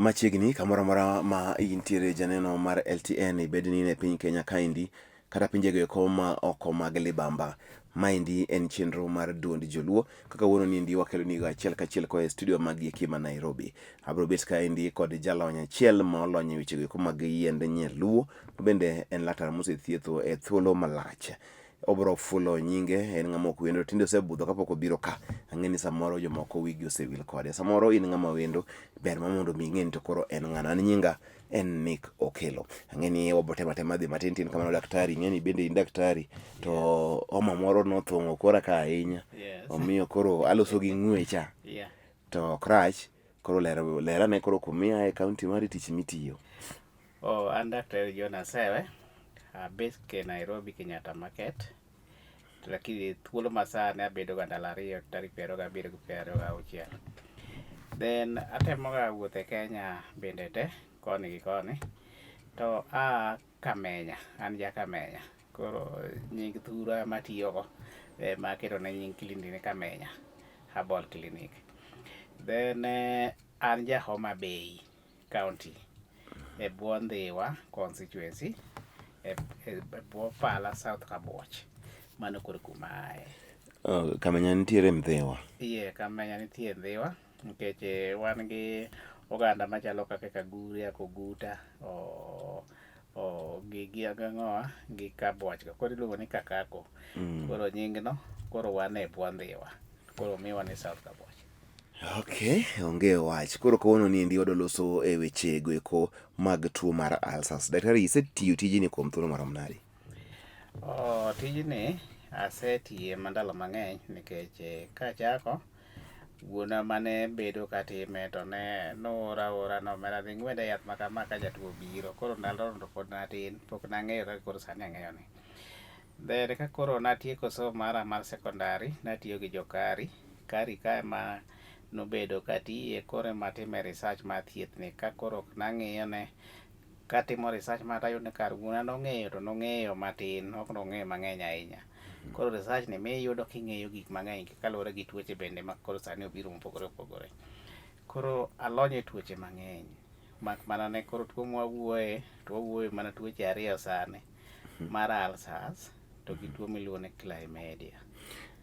Machiegni kamoro amora ma intiere janeno mar LTN, ibed ni in e piny Kenya kaendi kata pinjego eko ma oko mag libamba. Maendi en chenro mar duond joluo kaka wuono niendi wakelo nigo achiel kachiel koa e studio mag eki ma Nairobi. Abiro bet kaendi kod jalony achiel ma olony e wechego eko mag yiend nyaluo ma bende en laktar mosethietho e thuolo malach. Obiro fulo nyinge, en ng'ama ok wendo, tinde osebudho kapok obiro ka. Ang'e ni samoro jomoko wigi osewil kode. Samoro in ng'ama wendo, ber ma mondo mi ing'e ni to koro en ng'ano. An nyinga en Nick Okelo. Ang'e ni wabo temo atema dhi matin tin kamano daktari, ing'e ni bende in daktari to homa moro nothung'o kora ka ahinya. Omiyo koro aloso gi ng'wecha. To ok rach, koro ler, ler ane koro kumiaye kaunti mari tich mitiyo. Oh, an Daktari John Asewe, abet ke Nairobi Kenyatta Market. To lakini thuolo ma sani abedo ga ndalo ariyo tarik 27 gi 26. Then atemoga wuotho e Kenya bende te koni gi koni. To a Kamenya, an ja Kamenya. Koro nying thura matiyogo ema aketo ne nying clinic ni Kamenya Herbal Clinic. Then an ja Homa Bay County e bwo Ndhiwa constituency e bwo Pala South Kabuoch. Mano koro kuma aye. Oh, Kamenya nitiere Ndhiwa. Iye, Kamenya nitie Ndhiwa nikech wan gi oganda machalo kaka Kaguria, Koguta, o gi ang'owa gi Kabuoch go. Koro iluongo ni Kakako. Koro nying no koro wan e bwo Ndhiwa. Koro miwa ni South Kabuoch. Okay, onge wach. Koro kawuono ni endi wadwa loso e weche goeko mag tuo mar ulcers. Daktari, isetiyo tijni kuom thuolo marom nade? Oh, tijni asetiye mandalo mang'eny nikech kachako wuona mane bedo katime to ne noora ora nomera dhi ng'wed yath ma kama ka jatuo obiro. Koro ndalo to pod natin, pok nang'eyo kaka koro sani ang'eyo ni. Then ka koro natieko somo mara mar sekondari, natiyo gi jo Kari. Kari ka ema nobedo katiye koro ema atime research mar thieth ni ka koro nang'iyo ne katimo research ma tayudo ni kar wuona nong'eyo to nong'eyo matin ok nong'eyo mang'eny ahinya. Koro research ni miyo iyudo king'eyo gik mang'eny kaluwore gi tuoche bende ma koro sani obiro mopogore opogore. Koro alony e tuoche mang'eny mak mana ne koro tuo mwawuoye to wawuoye mana tuoche ariyo sani mar ulcers to gi tuo miluongo ni chlamydia.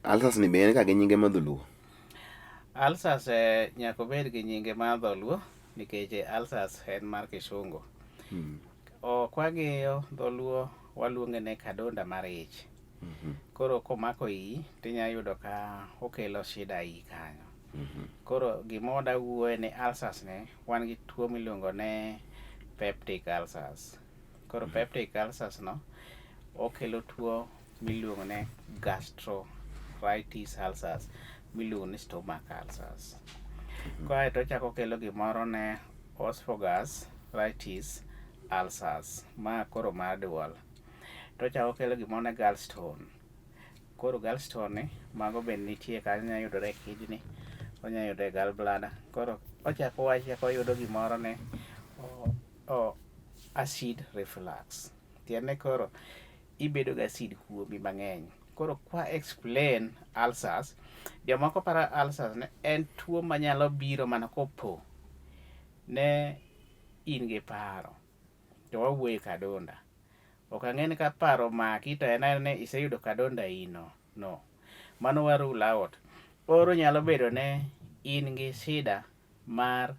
Ulcers ni be en ga gi nyinge mar dholuo? Ulcers nyaka obed gi nyinge mar dholuo nikech ulcers en mar kisungu. Ok wang'iyo dholuo waluonge ni kadonda mar ich. Koro komako iyi tinya yudo ka okelo shida iyi kanyo. Koro gima wada wuoye ni ulcers ni wan gi tuo miluongo ni peptic ulcers. Koro peptic ulcers no okelo tuo miluongo ni gastritis ulcers miluongo ni stomach ulcers. Kaeto ochako okelo gimoro ne esophagus-itis ulcers ma koro mar duol. To ochako okelo gimoro ne gallstone. Koro gallstone ni mago bende nitie kanyo nya yudore e kidney, onya yudore e gallbladder. Koro ochako wachako oyudo gimoro ne acid reflux. Tiende koro ibedo gi acid kuomi mang'eny. Koro kwa explain ulcers, jomoko paro ulcers ne en tuo manyalo biro mana kopo ne in gi paro to wawuoye kadonda. Ok ang'e ni ka paro omaki to en aena ni iseyudo kadonda ino. No. Mano wa rule out. Oro nyalo bedo ne in gi shida mar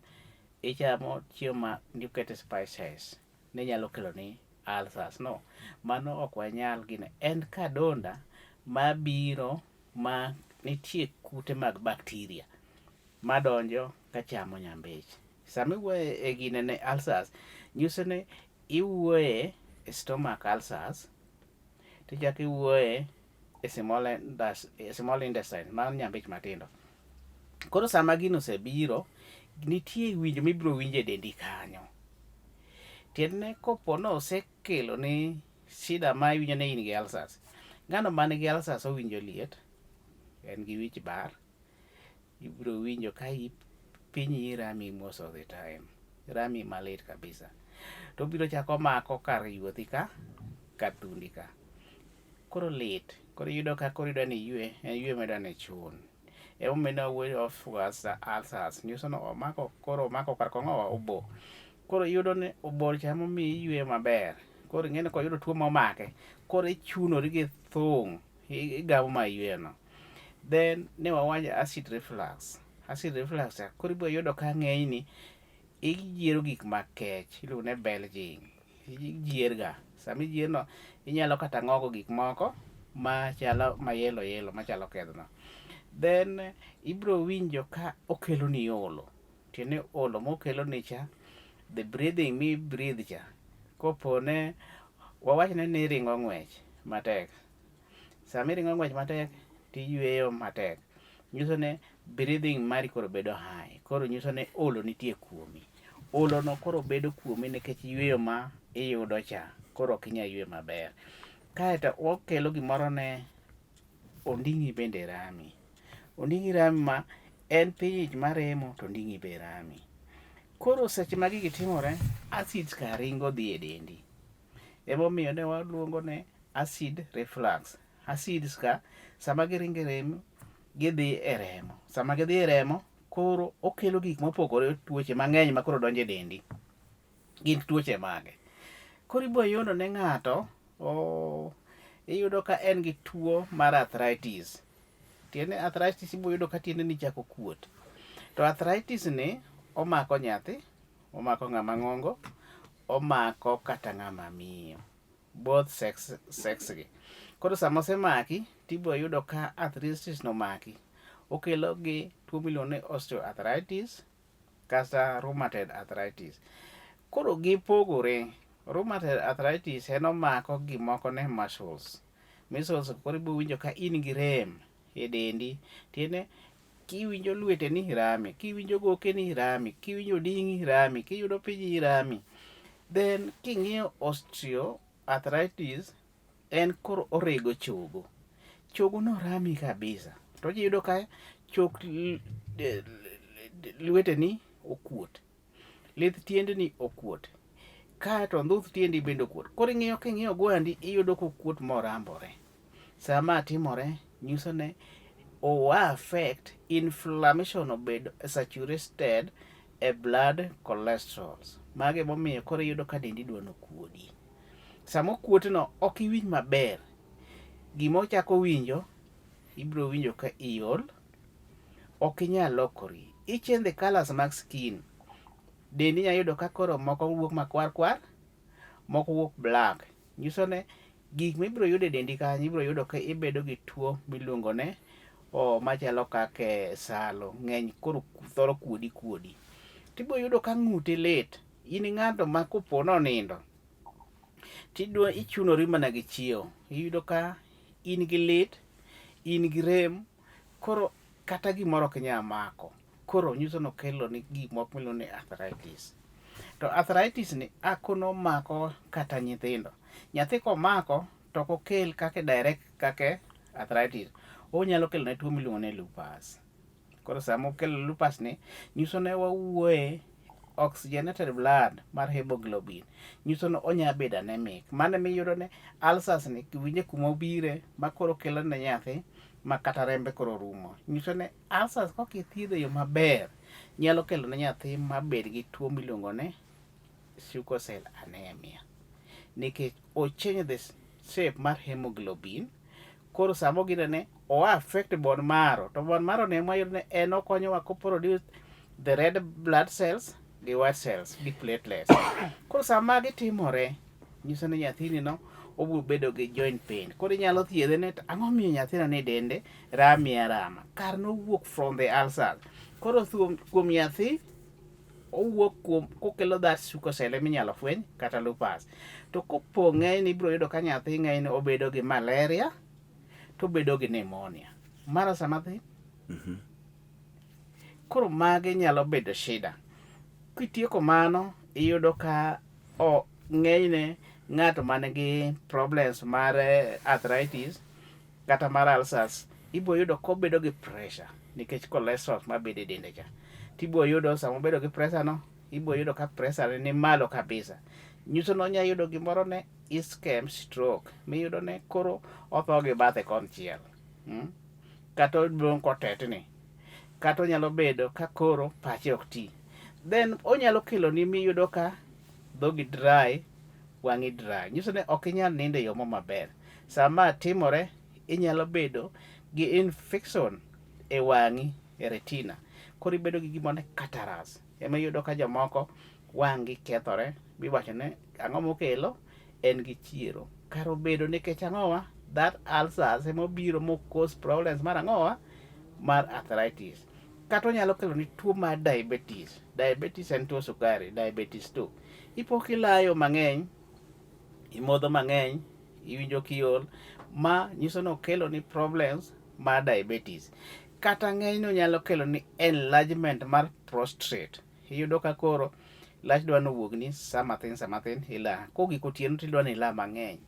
ichamo chiemo ma ikete spices ne nyalo kelo ni ulcers. No. Mano ok wanyal gine. En kadonda mabiro ma nitie kute mag bacteria madonjo kachamo nyambich. Sama iwuoyo e gine ne ulcers, nyiso ni iwuoye e stomach ulcers tichako iwuoye e small intestine mar nyambich matindo. Koro sama gino osebiro, nitie winjo mibiro winjo e dendi kanyo. Tiende ni kopo ni osekelo ni shida ma iwinjo ni in gi ulcers, ng'ano man gi ulcers owinjo liet, en gi wich bar, ibiro winjo ka pinyi rami most of the time, rami malit kabisa. To obiro chako omako kar yuothi ka, kar thundi ka. Koro lit, koro iyudo ka koro idwa ni iywe, en yweyo ma idwa ni ichun. Emomiyo ne wawuoyo of ulcers nyiso ni omako koro omako kar kong'owa obo. Koro iyudo ni obo cha emomiyo iyweyo maber. Koro ing'e ni koyudo tuo momake, koro ichunori gi thung' igamo ma yweyo no. Then ne wawacho acid reflux. Acid reflux cha koro ibiro yudo ka ng'enyni ijiero gik makech iluongo ni belching. Ijier ga. Sama ijier no inyalo kata ng'ogo gik moko machalo ma yellow yellow machalo kedhno. Then ibiro winjo ka okeloni olo. Tiende ni olo mokeloni cha, the breathing mi breathe cha, kopone wawachne ni iringo ng'wech matek. Sama iringo ng'wech matek tiyweyo matek. Nyiso ni breathing mari koro bedo high. Koro nyiso ni olo nitie kuomi. Olo no koro bedo kuomi nikech yweyo ma iyudo cha. Koro ok inyal yweyo maber. Kaeto okelo gimoro ne onding'i bende rami. Onding'i rami ma en piny ich maremo to onding'i be rami. Koro seche ma gigi timore, acids ka ringo dhi e dendi. Emomiyo ne waluongo ne acid reflux. Acids ka sama giringo e remo, gidhi e remo. Sama gidhi e remo, koro okelo gik mopogore, tuoche mang'eny ma koro donjo e dendi. Gin tuoche mage? Koro ibo yudo ne ng'ato iyudo ka en gi tuo mar arthritis. Tiende arthritis ibo yudo ka tiendeni chako kuot. To arthritis ni omako nyathi, omako ng'ama ng'ongo, omako kata ng'ama miyo. Both sex gi. Koro sama osemaki, tibo yudo ka arthritis no omaki. Okelo gi tuo miluongo ni osteoarthritis kata rheumatoid arthritis. Koro gipogore. Rheumatoid arthritis en omako gimoko ne muscles. Muscles koro ibo winjo ka in gi rem e dendi. Tiende kiwinjo lweteni rami, kiwinjo gokeni rami, kiwinjo oding'i rami, kiyudo piji rami. Then king'iyo osteoarthritis en koro orego chogo. Chogo no rami kabisa. To iyudo ka chok lweteni okuot. Lith tiendeni okuot. Kaeto ndhuth tiendi bende okuot. Koro ing'iyo king'iyo gwandi iyudo kokuot morambore. Sama timore nyiso ni o affect inflammation obedo saturated e blood cholesterols. Mago emomiyo koro iyudo ka dendi dwa nokuodi. Sama okuot no ok iwinj maber. Gima ochako winjo, ibiro winjo ka iol, ok inyal lokori. I change the colors mag skin. Dendi inya yudo ka koro moko wuok makwar kwar, moko wuok black. Nyiso ni gik mibiro yudo e dendi kanyo ibiro yudo ka ibedo gi tuo miluongo ne machalo kaka salo ng'eny koro thoro kuodi kuodi. Tibiro yudo ka ng'uti lit. In ng'ato ma kopo nonindo tidwa ichunori mana gi chiewo. Iyudo ka in gi lit, in gi rem, koro kata gimoro ok inyal mako. Koro nyiso ni okelo ni gik moko miluongo ni arthritis. To arthritis ni akono mako kata nyithindo. Nyathi komako to ok okel kaka direct kaka arthritis. Onyalo kelo ne tuo miluongo ni lupus. Koro sama okelo lupus ni, nyiso ni wawuoye oxygenated blood mar hemoglobin. Nyiso ni onya bedo anemic. Mano emiyudo ni ulcers ni winje kuma obire ma koro kelo ne nyathi ma kata rembe koro rumo. Nyiso ni ulcers kok ithiedho e yo maber nyalo kelo ne nyathi mabed gi tuo miluongo ni sickle cell anemia. Nikech o change the shape mar hemoglobin. Koro sama ogine o affect bone marrow. To bone marrow ne ema ni en okonyowa ko produce the red blood cells gi white cells gi platelets. Koro sama magi timore, nyiso ni nyathini no obiro bedo gi joint pain. Koro inyalo thiedhe ne to ang'o miyo nyathina ni dende rami arama? Kar nowuok from the ulcers. Koro kuom nyathi owuok kuom kokelo that sickle cell eminyalo fweny kata lupus. To kopo ng'eny ibiro yudo ka nyathi ng'eny obedo gi malaria to obedo gi pneumonia. Mara sama dhi. Koro magi nyalo bedo shida. Kitieko mano, iyudo ka o ng'enyne ng'ato man gi problems mar arthritis kata mar ulcers ibo yudo kobedo gi pressure nikech cholesterol mabedo e dende cha. Tibo yudo sama obedo gi pressure no, ibo yudo ka pressure ni malo kabisa. Nyiso ni onya yudo gimoro ne ischemic stroke miyudo ne koro otho gi bathe konchiel. Kata odong' kotetni. Kata onyalo bedo ka koro pache ok ti. Then onyalo keloni miyudo ka dhogi dry, wang'i dry. Nyiso ni ok inyal nindo e yo maber. Sama timore, inyalo bedo gi infection e wang'i, e retina. Koro ibedo gi gimoro ni cataracts. Ema iyudo ka jomoko wang'gi kethore, miwacho ni ang'o mokelo? En gi chiero. Kar obedo nikech ang'owa? That ulcers ema obiro mo cause problems mar ang'owa? Mar arthritis. Kata onyalo kelo ni tuo mar diabetes. Diabetes en tuo sukari, diabetes 2. Ipo kilayo mang'eny, imodho mang'eny, iwinjo kiol, ma nyiso ni okelo ni problems mar diabetes. Kata ng'enyne onyalo kelo ni enlargement mar prostate. Iyudo ka koro lach dwa nowuogni sa mathin sa mathin ila. Kogik otieno to idwa ni ila mang'eny.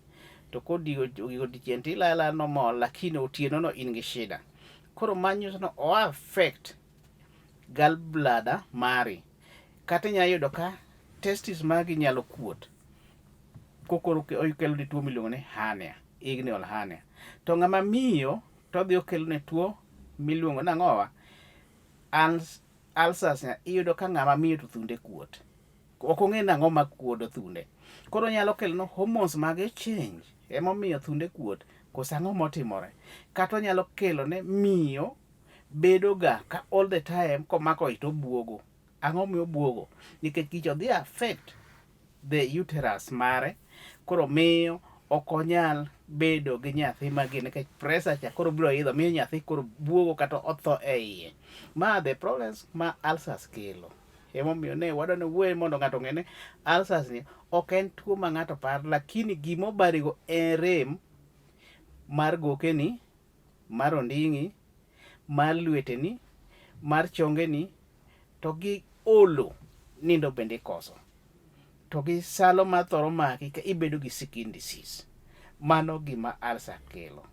To kodigik odiochieng' to ila ila normal lakini otieno no in gi shida. Koro ma nyiso ni o affect gallbladder mari. Kata inyalo yudo ka testis magi nyalo kuot. Kokoro okelo ni tuo miluongo ni hernia, inguinal hernia. To ng'ama miyo to odhi okelo ne tuo miluongo ni ang'owa? Ulcers iyudo ka ng'ama miyo to thunde kuot. Ok ong'e ni ang'o makuodo thunde. Koro nyalo kelo ni hormones mage change. Emomiyo thunde kuot. Koso ang'o motimore? Kata onyalo kelo ne miyo bedo ga ka all the time komako ich to obuogo. Ang'o miyo obuogo? Nikech gich odhi affect the uterus mare. Koro miyo ok onyal bedo gi nyathi magi nikech pressure cha koro biro idho miyo nyathi koro buogo kata otho e iye. Ma the problems ma ulcers kelo. Emomiyo ne wadwa ni wuoye mondo ng'ato ong'e ni ulcers ni ok en tuo ma ng'ato paro lakini gima obarigo en rem mar gokeni, mar onding'i, mar lweteni, mar chongeni to gi olo nindo bende ikoso. To gi salo mathoro maki ka ibedo gi skin disease. Mano gima ulcer kelo.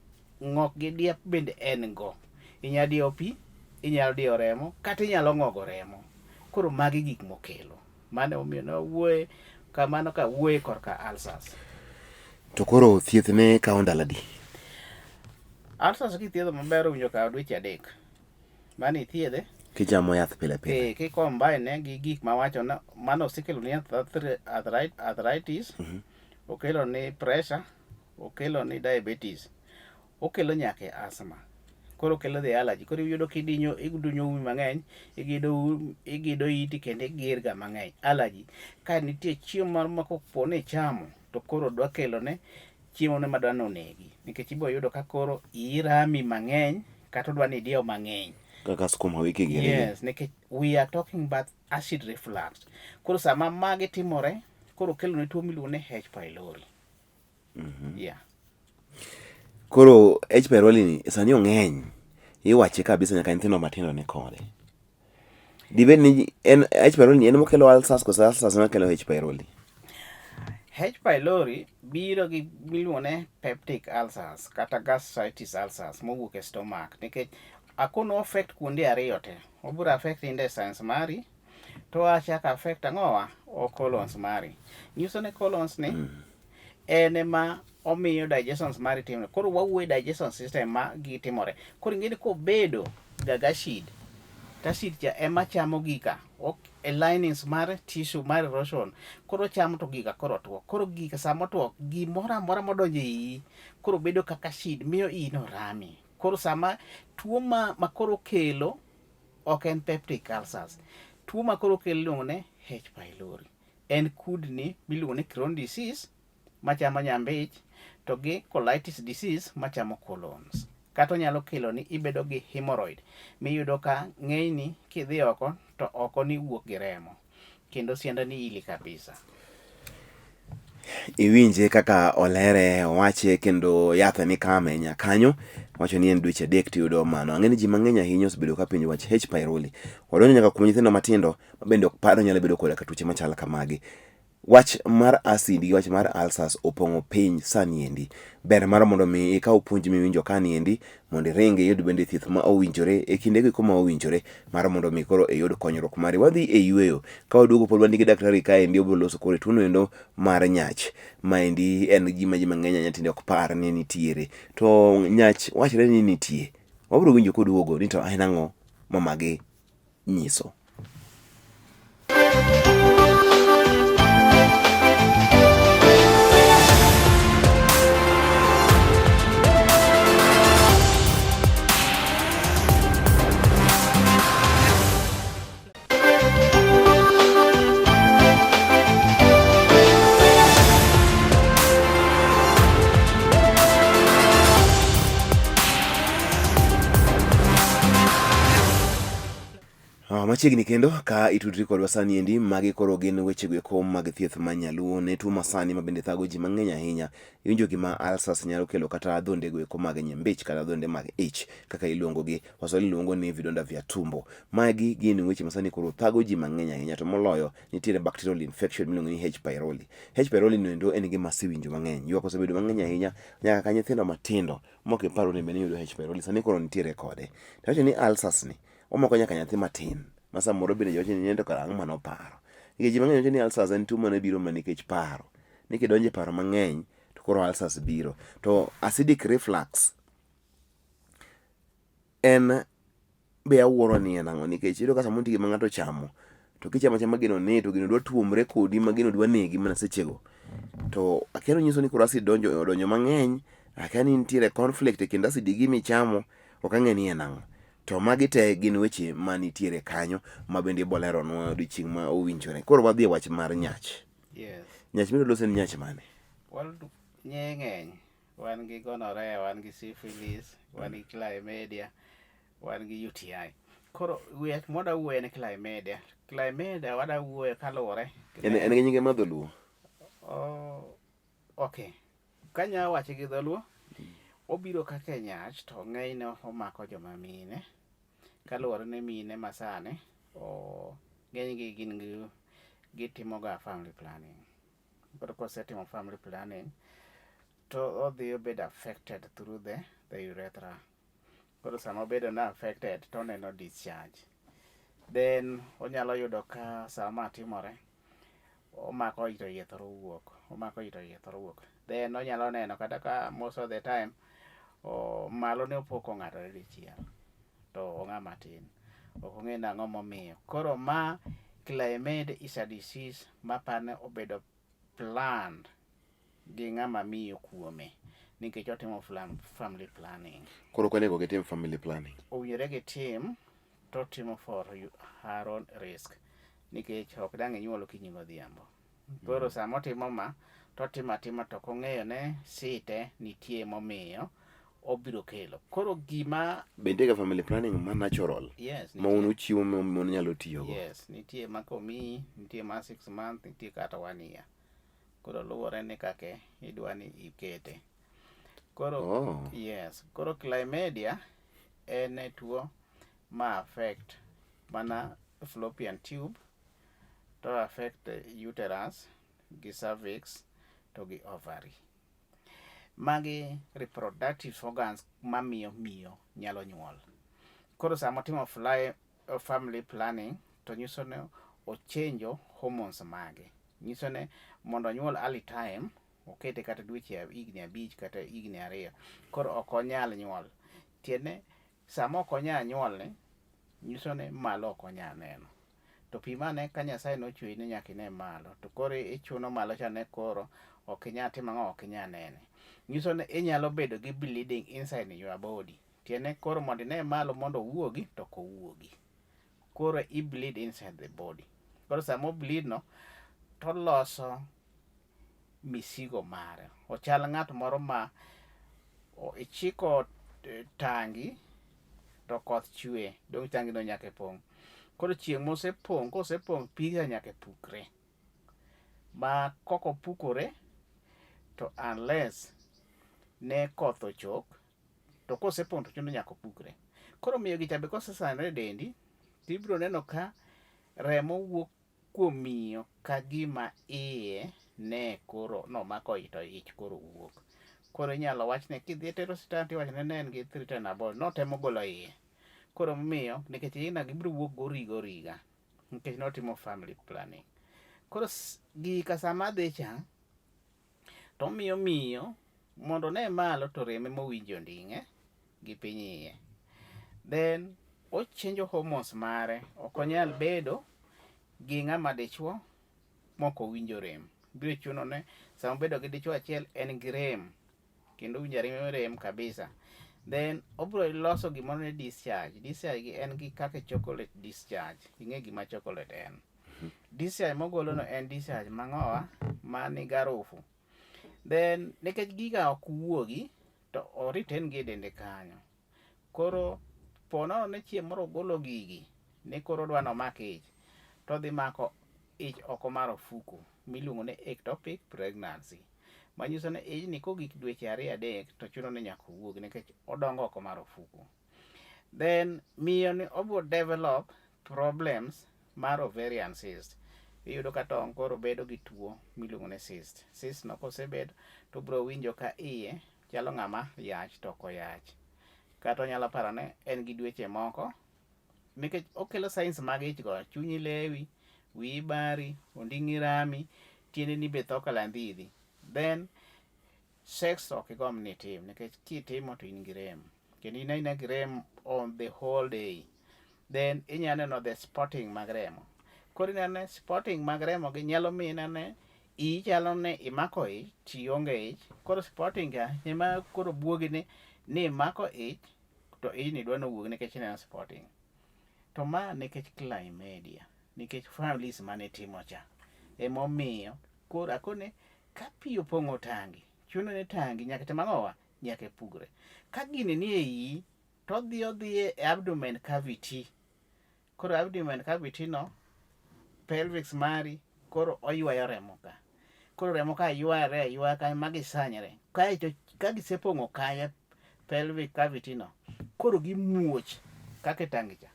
Ng'ok gi diep bende en go. Inyalo diewo pi, inyalo diewo remo, kata inyalo ng'ogo remo. Koro magi gik mokelo. Mano emomiyo ne wawuoye kamano ka wuoye korka ulcers. To koro thieth ne kawo ndalo adi? Ulcers kithiedho maber owinjo kaw dweche 3. Mano ithiedhe. Kichamo yath pile pile. Eh, ki combine gi gik mawacho na mano osekelo ni arthritis, okelo ni pressure, okelo ni diabetes, okelo nyaka e asthma. Koro okelo the allergy. Koro iyudo kidinyo idunyo umi mang'eny, igido igido iti kendo igir ga mang'eny. Allergy. Ka nitie chiemo moro ma kopo ni ichamo to koro dwa kelo ne chiemo ne madwa nonegi. Nikech ibiro yudo ka koro iyi rami mang'eny kata odwa ni idiew mang'eny. Kaka sukuma wiki gini. Yes, nikech we are talking about acid reflux. Koro sama magi timore, koro kelo ne tuo miluongo ni H pylori. Yeah. Koro H pylori ni sani ong'eny. Iwache kabisa nyaka nyithindo matindo ni kode. Dibed ni en H pylori ni en mokelo ulcers koso ulcers ema kelo H pylori? H pylori biro gi miluongo ni peptic ulcers kata gastritis ulcers mowuok e stomach nikech akono affect kuonde ariyo te. Obiro affect intestines mari to achako affect ang'owa o colons mari. Nyiso ni colons ni en ema omiyo digestion mari timore. Koro wawuoyo digestion system ma gitimore. Koro ing'e ni kobedo ga acid, to acid cha ema chamo gika ok e linings mar tissue mar erosion. Koro chamo to gika koro tuo. Koro gika sama otuo, gimoro amora modonjo e iyi koro bedo kaka acid miyo iyi no rami. Koro sama tuo ma koro kelo ok en peptic ulcers. Tuo ma koro kelo iluongo ni H pylori. En kudni miluongo ni Crohn disease machamo nyambich to gi colitis disease machamo colons. Kata onyalo kelo ni ibedo gi hemorrhoid miyudo ka ng'enyni kidhi oko to oko ni wuok gi remo kendo sianda ni ili kabisa. Iwinje kaka olere owache kendo yath ni kame nyakanyo wacho ni en dweche 3 tiyudo mano. Ang'e ni ji mang'eny ahinya osebedo ka penjo wach H pylori. Wadonjo nyaka kuom nyithindo matindo ma bende ok par ni nyalo bedo koda ka tuoche machal kamagi. Wach mar acid gi wach mar ulcers opong'o piny sani endi. Ber mar mondo mi ikaw puonj miwinjo kani endi mondo iring iyud bende thieth ma owinjore e kindego eko ma owinjore mar mondo mi koro iyud konyruok mari. Wadhi e yueyo ka waduogo pod wan gi daktari kaendi obiro loso koro tuono endo mar nyach. Maendi en gima ji mang'eny ahinya tinde ok par ni nitiere. To nyach wachre ni nitie. Wabiro winjo koduogo ni to en ang'o. ma magi nyiso. Machiegni kendo ka itudri kodwa sani endi, magi koro gin wechego eko mag thieth ma nyaluo ne tuo masani ma bende thago ji mang'eny ahinya. Iwinjo gima ulcers nyalo kelo kata adhondego eko mag nyembich kata adhonde mag ich kaka iluongogi. Waswahili luongo ni vidonda vya tumbo. Magi gin weche masani koro thago ji mang'eny ahinya to moloyo nitiere bacterial infection miluongo ni H pylori. H pylori no endo en gima asewinjo mang'eny. Ywak osebedo mang'eny ahinya nyaka ka nyithindo matindo mok iparo ni bende yudo H pylori sani koro nitiere kode. To wacho ni ulcers ni omako nyaka nyathi matin ma samoro bende jowacho ni to kara ang'o mane oparo. Nikech ji mang'eny wacho ni ulcers en tuo mane biro mana nikech paro. Ni kidonjo e paro mang'eny to koro ulcers biro. To acidic reflux en be awuoro ni en ang'o nikech iyudo ka samoro nitie gima ng'ato ochamo to kichamo achama gino ni to gino dwa tuomre kodi ma gino dwa negi mana sechego. To akia ni onyiso ni koro acid donjo odonjo mang'eny, akia ni nitiere conflict e kind acid gi gima ichamo, ok ang'e ni en ang'o. To magi te gin weche manitiere kanyo ma bende ibo leronwa odiochieng' ma owinjore. Koro wadhi e wach mar nyach. Yes. Nyach midwa los en nyach mane? Wal nye ng'eny. Wan gi gonorrhea, wan gi syphilis, wan gi chlamydia, wan gi UTI. Koro wach mwada wuoye en chlamydia. Chlamydia wada wuoye kaluwore En gi nyinge mar dholuo? Oh, okay. Kanya wache gi dholuo, obiro kaka nyach to ng'enyne omako joma mine. Kaluwore ni mine masani, ng'enygi gin gi gitimoga family planning. Koro kosetimo family planning, to odhi obedo affected through the urethra. Koro sama obedo na affected to oneno discharge. Then onyalo yudo ka sama timore, omako ich to iye thoro wuok, omako ich to iye thoro wuok. Then onyalo neno kata ka most of the time, malo ne opo kong'adore dichiel to ong'ama tin. Ok ong'e nang'o momiyo. Koro ma chlamydia is a disease mapani obedo planned gi ng'ama miyo kuome nikech otimo family planning. Koro ok onego gitim family planning? Owinjore gitim to otimo for her own risk nikech ok dang' inyuol okinyi godhiambo. Koro sama otimo ma to otimo atima to ok ong'eyo ne site nitie momiyo obiro kelo. Koro gima Be nitie ga family planning ma natural? Yes, Ma un uchiwo ma mon nyalo tiyogo? Yes, nitie ma komiyi, nitie ma 6 months, nitie kata 1 year. Koro luwore ni kaka idwa ni ikete. Koro Oh. yes, koro chlamydia en tuo ma affect mana fallopian tube to affect uterus gi cervix to gi ovary. Magi reproductive organs mamiyo miyo nyalo nyuol. Koro sama otimo family planning to nyiso ni ochenjo hormones mage. Nyiso ni mondo onyuol early time, okete kata dweche higni 5 kata higni 2. Koro ok onyal nyuol. Tiende sama ok onyal nyuol ni, nyiso ni malo ok onyal neno. To pim ane ka Nyasaye nochweyi ni nyaka ine malo. To koro ichuno malo cha ne koro ok inyal timo ang'o, ok inyal nene. Nyiso ni inyalo bedo gi bleeding inside your body. Tiende koro mondo ine malo mondo owuogi to ok owuogi. Koro i bleed inside the body. Koro sama o bleed no, to oloso misigo mare. Ochal ng'at moro ma ichiko tangi to koth chwe, dong' tangi no nyaka pong'. Koro chieng' mosepong', kosepong' piga nyaka pukre. Ma kok opukore to unless ne koth ochok, to kosepong' to chuno nyaka opukre. Koro miyo gicha be kosesanre e dendi, tibiro neno ka remo wuok kuom miyo ka gima iye ne koro nomako ich to ich koro wuok. Koro inyalo wachne kidhi tero osiptal tiwachone ne en gi threatened abortion, notemo golo iye. Koro momiyo nikech iyena gibiro wuok go origa origa nikech notimo family planning. Koro gika sama dhi cha to omiyo miyo mondo one malo to reme mowinjo onding'e gi piny iye. Then Ochenjo hormones mare, ok onyal bedo gi ng'ama dichuo mok owinjo rem. Biro chuno ne sama obedo gi dichuo achiel en gi rem kendo owinjo rem kabisa. Then obiro loso gimoro ni discharge. Discharge gi en gi kaka chocolate discharge. Ing'e gima chocolate en. Discharge mogolo no en discharge mang'owa man gi harufu. Then nikech giga ok wuogi to o retain gi e dende kanyo. Koro po nono ni chieng' moro ogolo gigi ni koro odwa nomak ich to odhi mako ich oko mar ofuku miluongo ni ectopic pregnancy. Manyiso ni ijni kogik dweche ariyo adek to chuno ni nyaka owuogi nikech odongo oko mar ofuku. Then miyo ni obiro develop problems mar ovarian cyst. Iyudo ka tong' koro bedo gi tuo miluongo ni cyst. Cyst no kosebedo to obiro winjo ka iye chalo ng'ama yach to ok oyach. Kata onyalo paro ni en gi dweche moko nikech okelo signs mag ich go, chunyi lewi, wiyi bari, onding'i rami, tiendeni be tho kalandhidhi. Then sex ok igomb ni itim nikech kitimo to in gi rem. Kendo in aina gi rem on the whole day. Then inya neno the spotting mag remo. Koro ineno ni spotting mag remo gi nyalo miyo ineno ni iyi chalo ni imako ich to ionge ich. Koro spotting ka ema koro buogi ni imako ich to ijni dwa nowuog nikech ineno spotting. To ma nikech chlamydia, nikech families mane timo cha. Emomiyo koro akone ka pi opong'o tangi, chuno ni tangi nyaka tim ang'owa? Nyaka pugre. Ka gini ni e iyi, to odhi odhi e abdomen cavity. Koro abdomen cavity no, pelvic mari, koro oywayo remo ka. Koro remo ka yware aywaya kanyo ma gisanyre. Kaeto ka gisepong'o kanyo pelvic cavity no, koro gimuoch kaka e tangi cha.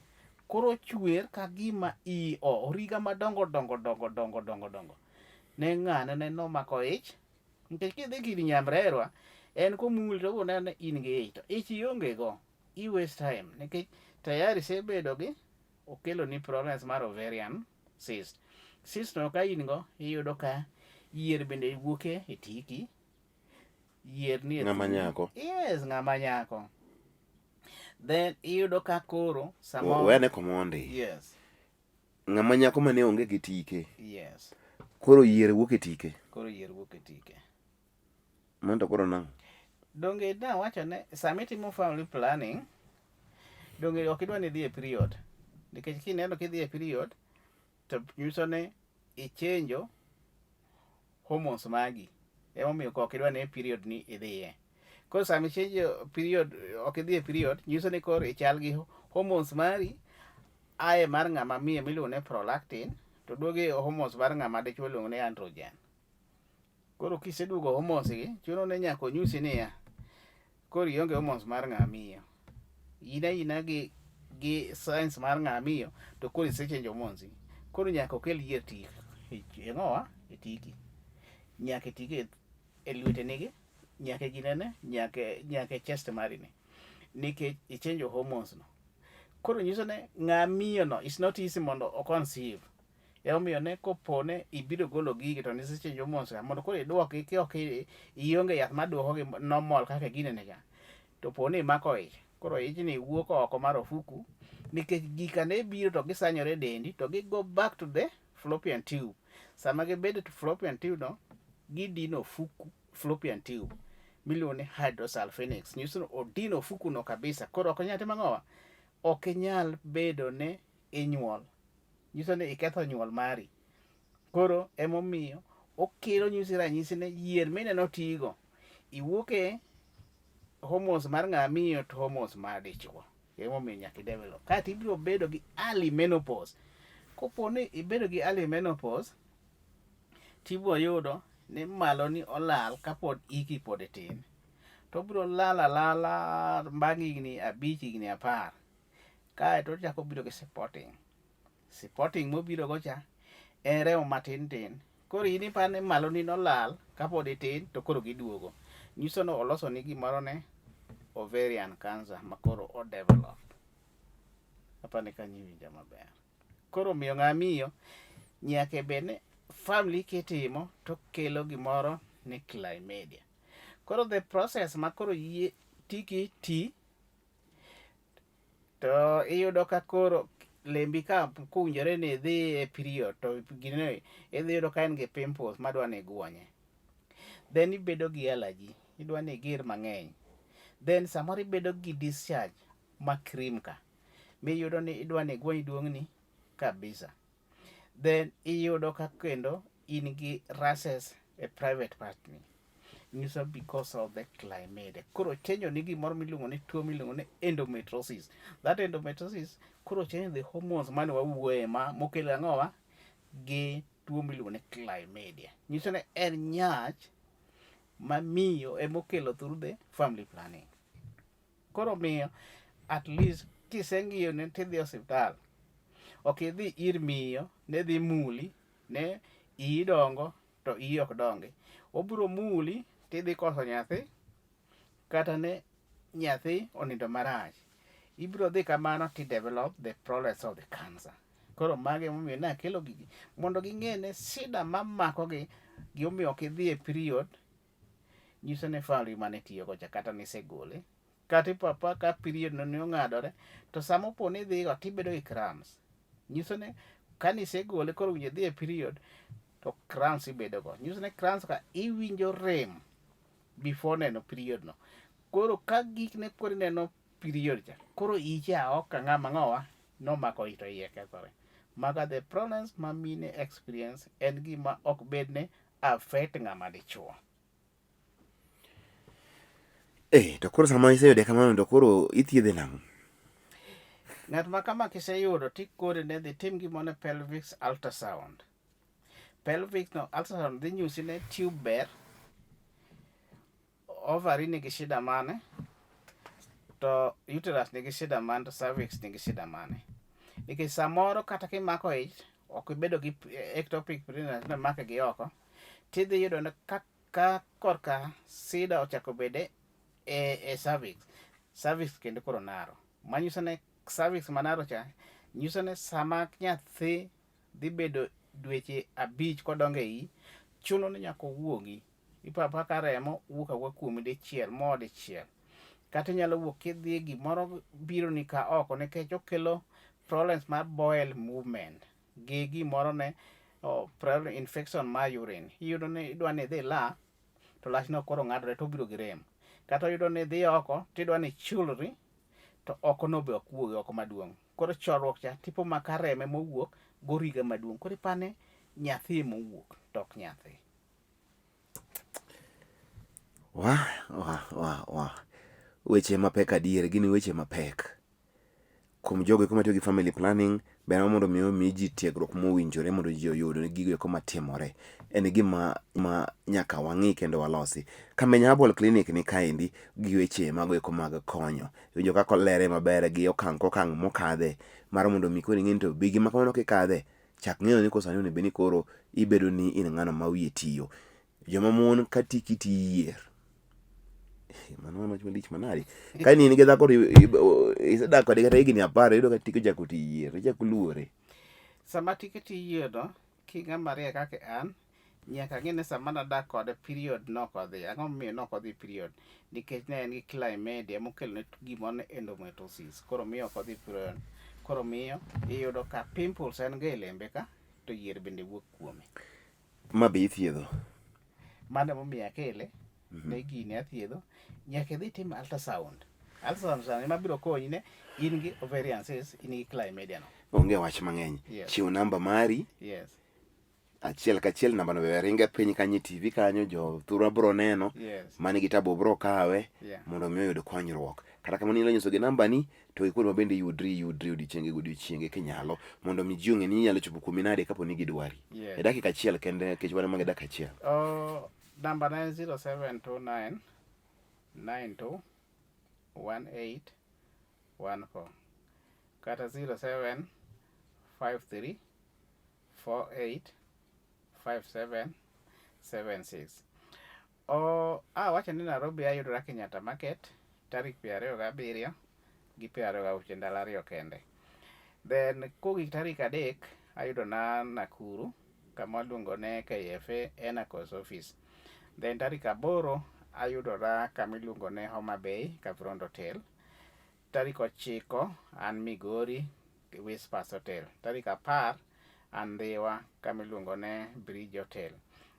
Koro chwer ka gima iyi o origa madongo dongo dongo dongo dongo dongo. Ne ng'ane ne nomako ich, nikech kidhi ir nyamrerwa, en komuli to obiro neno ni in gi ich to ich ionge go. I waste time nikech tayari isebedo gi okelo ni problems mar ovarian cyst. Cyst no ka in go iyudo ka yier bende wuok e tiki. Yier ni e Ng'ama nyako. Yes, ng'ama nyako. Then iyudo ka koro samoro Wene komondi. Yes. Ng'ama nyako mane onge gi tike. Yes. Koro yier wuok e tike. Koro yier wuok e tike. Mano to koro nang'o? Donge nawacho ne sama itimo family planning, donge ok idwa ni idhi e period. Nikech kineno kidhi e period, to nyiso ni ichenjo hormones magi. Emomiyo ok idwa ni e period ni idhiye. Koro sama ichenjo period, ok idhi e period, nyiso ni koro ichal gi hormones mari aye mar ng'ama miyo miluongo ni prolactin, to duogo e hormones mar ng'ama dichuo iluongo ni androgen. Koro kiseduogo hormones gi, chuno ni nyaka onyisi niya, koro ionge hormones mar ng'ama miyo. In aina gi signs mar ng'ama miyo, to koro isechenjo hormones gi. Koro nyaka okel yier tik e ng'owa e tiki. Nyaka e tiki e lweteni gi, nyaka e ginene, nyaka e chest mari ni. Nikech ichenjo hormones no. Koro nyiso ni ng'ama miyo no, it's not easy mondo o conceive. Emomiyo ne kopo ne ibiro golo gigi to nisechenjo hormones ka, mondo koro iduokgi ki ok ionge yath maduokogi normal kaka ginene cha. To po ni imako ich, koro ichni wuok oko mar ofuku, nikech gika ne biro to gisanyore e dendi, to gi go back to the fallopian tube. Sama gibedo e fallopian tube no, gidino ofuku fallopian tube miluongo ni hydrosalpinx. Nyiso ni odino ofuku no kabisa. Koro ok onyal timo ang'owa? Ok inyal bedo ni inyuol. Nyiso ni iketho nyuol mari. Koro emomiyo okelo nyisi ranyisi ni yier mineno tigo, iwuok e hormones mar ng'ama miyo to hormones mar dichuo. Emomiyo nyaka i develop. Kaeto ibiro bedo gi early menopause. Kopo ni ibedo gi early menopause, tibiro yudo ni malo ni olal kapod iki pod tin. To obiro lal alala bang' higni 5 higni 10. Kaeto ochako obiro gi spotting. Spotting mobiro go cha en remo matin tin. Koro in iparo ni malo ni nolal kapod itin to koro giduogo. Nyiso ni oloso ni gimoro ne ovarian cancer ma koro o develop. Apani ni kanyo iwinja maber. Koro miyo ng'ama miyo nyaka bed ni family kitimo to kelo gimoro ni chlamydia. Koro the process ma koro yie tiki ti. To iyudo ka koro lembi ka kowinjore ni idhi e period to gine idhi yudo ka en gi pimples madwa ni iguonye. Then ibedo gi allergy, idwa ni igir mang'eny. Then samoro ibedo gi discharge ma cream ka miyudo ni idwa ni iguony duong'ni kabisa. Then iyudo ka kendo in gi rashes e private part ni. Nyiso because of the chlamydia. Koro chenjo ni gimoro miluongo ni tuo miluongo ni endometriosis. That endometriosis koro change the hormones mane wawuoye ma mokelo ang'owa gi tuo miluongo ni chlamydia. Nyiso ni en nyach ma miyo emokelo through the family planning. Koro miyo at least kiseng'iyo ne tidhi osiptal. Ok idhi ir miyo ne dhi muli ne iyi dongo to iyi ok dongi. Obiro muli tidhi koso nyathi kata ne nyathi onindo marach. Ibiro dhi kamano ti develop the problems of the cancer. Koro magi emomiyo nakelo gigi mondo ging'e ni shida mamakogi gimomiyo ok idhi e period nyiso ni family mane itiyogo cha kata nisegole kata ipapa ka period no ne ong'adore to sama opo ni idhigo tibedo gi cramps nyiso ni kanisegole koro winjo idhi e period to cramps ibedo go nyiso ni cramps ka iwinjo rem before neno period no koro ka gik ne koro ineno period cha koro icha ok ka ng'ama ng'owa nomako ich to iye kethore maga the problems ma mine experience en gima ok bed ne affect ng'ama dichuo. Eh, to koro sama iseyude kamano to koro ithiedhe nang'o? Ng'at ma kama kiseyudo tikore ne dhi tim gimoro ni pelvic ultrasound. Pelvic no ultrasound dhi nyisi ni tube ber, ovary nigi shida mane, to uterus nigi shida mane, to cervix nigi shida mane. Nikech samoro kata kimako ich, ok ibedo gi ectopic pregnancy make gi oko, tidhi yudo ni ka, ka korka sida ochako bede e cervix, cervix kendo koro naro. Manyiso ni cervix manaro cha, nyiso ni sama nyathi dhi bedo dweche 5 kodongo e iyi, chuno ni nyaka owuogi. Ipo ka remo wuok awuoka kuomi dichiel moa dichiel. Kata inyalo wuok kidhi gimoro bironi ka oko nikech okelo problems mar bowel movement gi gimoro ne problem infection mar urine. Iyudo ni idwa ni idhi la to lachno koro ng'adore to obiro gi rem. Kata iyudo ni idhi oko tidwa ni ichulri to oko no be ok wuogi oko maduong'. Koro chorruok cha tipo ma ka remo ema owuok goriga maduong'. Koro ipani nyathi ema owuok to ok nyathi. Wa, wa, wa, wa. Weche mapek adier, gin weche mapek. Kuom jogo eko matiyo gi family planning, ber mondo mi omi ji tiegruok mowinjore mondo ji oyud gigo eko matimore. En gima ma nyaka wang'i kendo walosi. Kamenya Herbal Clinic ni kaendi gi weche mago eko mag konyo. Iwinjo kaka olere maber gi okang' kokang' mokadhe mar mondo mi koro ing'e ni to bi gima kamano kikadhe, chak ng'eyo ni koso sani onego bed ni koro ibedo ni in ng'ano ma wiye tiyo. Joma mon ka tiki ti yier. Mano wach malich manade. Ka in gi dhako to isedak kode kata higni 10 iyudo ka tike ochako ti yier, ichako luore. Sama tike ti yier no, king'ama riek kaka an, nyaka ang'e ni sama nadak kode period nok odhi. Ang'o momiyo nok odhi period? Nikech ne en gi chlamydia mokelone gimoro ni endometriosis. Koro miyo ok odhi period. Koro miyo iyudo ka pimples en go e lembe ka to yier bende wuok kuome. Ma be ithiedho? Mano emomiyo akele ne gini athiedho. Nyaka idhi tim ultrasound. Ultrasound sani ema biro konyi ne in gi ovarian cyst, in gi chlamydia no. Onge wach mang'eny. Yes. Chiw namba mari. Yes. Achiel kachiel namba no be ringe piny kanyo e TV kanyo jo thurwa bro neno. Yes. Mani gi tabu bro kawe Yeah. mondo mi oyud konyruok. Kata kamano inyalo nyisogi namba ni to gi kuonde ma bende yudri yudri odiochienge godiochienge kinyalo mondo mi ji ong'e ni inyalo chopo kuomi nade kapo ni gidwari. Yes. E dakika achiel kende nikech wan mana gi dakika achiel. Namba na en 0729 92 18 14 kata 07 53 48 57 76. Awacho ni Nairobi ayudora Kenyatta Market tarik 27 gi 26 ndalo 2 kende. Then kogik tarik 3 ayudona Nakuru kama waluongo ne KFA Enacos office. Then tarik 8 ayudora kama iluongo ne Homa Bay Kavirondo Hotel. Tarik 9 an Migori, Whispers Hotel. Tarik 10 an Ndhiwa kama iluongo ne Bridge Hotel.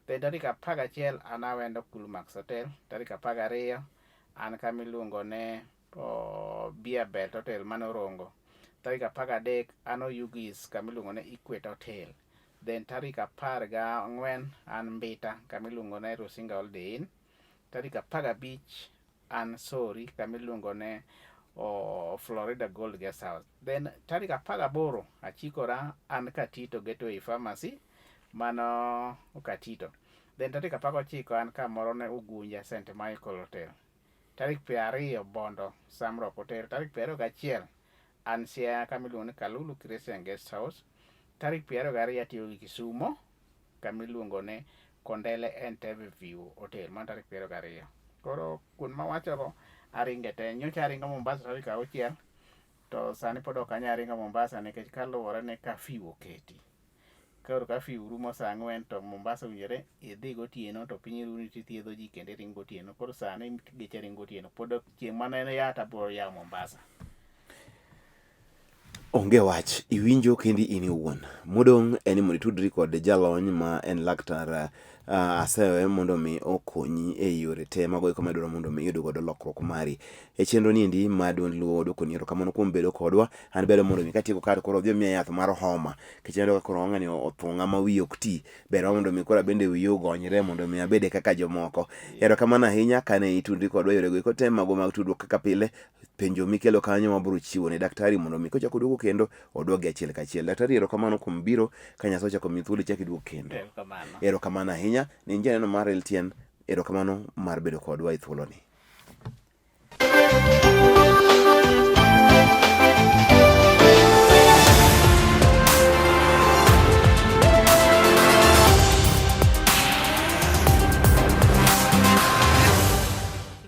Then tarik 11 an Awendo Coolmax Hotel. Tarik 12 an kama iluongo ne Beer Belt Hotel mano Orongo. Tarik 13 an Oyugis kama iluongo ne Equator Hotel. Then tarik 14 an Mbita kama iluongo ne Rusinga Holiday Inn. Tarik 15 an Sori kama iluongo ne Florida Gold Guest House. Then tarik 18 achikora an Katito Gateway Pharmacy mano Katito. Then tarik 19 an kamoro ne Ugunja St. Michael Hotel. Tarik 20 Bondo Samrock Hotel. Tarik 21 an Siaya kama iluongo ni Kalulu Christian Guest House. Tarik 22 atiyo gi Kisumo kama iluongo ni Kondele Entebbe View Hotel. Mano tarik 22. Koro kuond mawachogo aringe te. Nyocha aringo Mombasa tarik 6 to sani pod ok anyal ringo Mombasa nikech kaluwore ni curfew oketi. Koro curfew rumo saa 4 to Mombasa owinjore idhi gotieno to piny runi tithiedho ji kendo iringo gotieno. Koro sani geche ringo gotieno. Pod chieng' mane ya to abiro yawo Mombasa. Onge wach, iwinjo kendi in iwuon. Modong' en ni mondo itudri kod jalony ma en laktar Asewe mondo mi okonyi e yore te mago eko madwaro mondo mi iyud godo lokruok mari. E chenro ni endi ma duond Luo odwokoni erokamano kuom bedo kodwa. An bedo mondo mi katieko kar koro odhi omiya yath mar homa. Nikech aneno ka koro ng'ani othung'a ma wiye ok ti. Ber mondo mi koro abende wiye ogonyre mondo mi abede kaka jomoko. Erokamano ahinya kane itudri kodwa e yorego eko te mago mag tudruok kaka pile. Penjo mikelo kanyo wabiro chiwo ne daktari mondo mi kochako oduogo kendo oduogi achiel kachiel. Daktari erokamano kuom biro ka Nyasaye ochako omiyi thuolo ichak iduog kendo. Erokamano. Erokamano ahinya ne janeno mar LTN, erokamano mar bedo kodwa e thuoloni.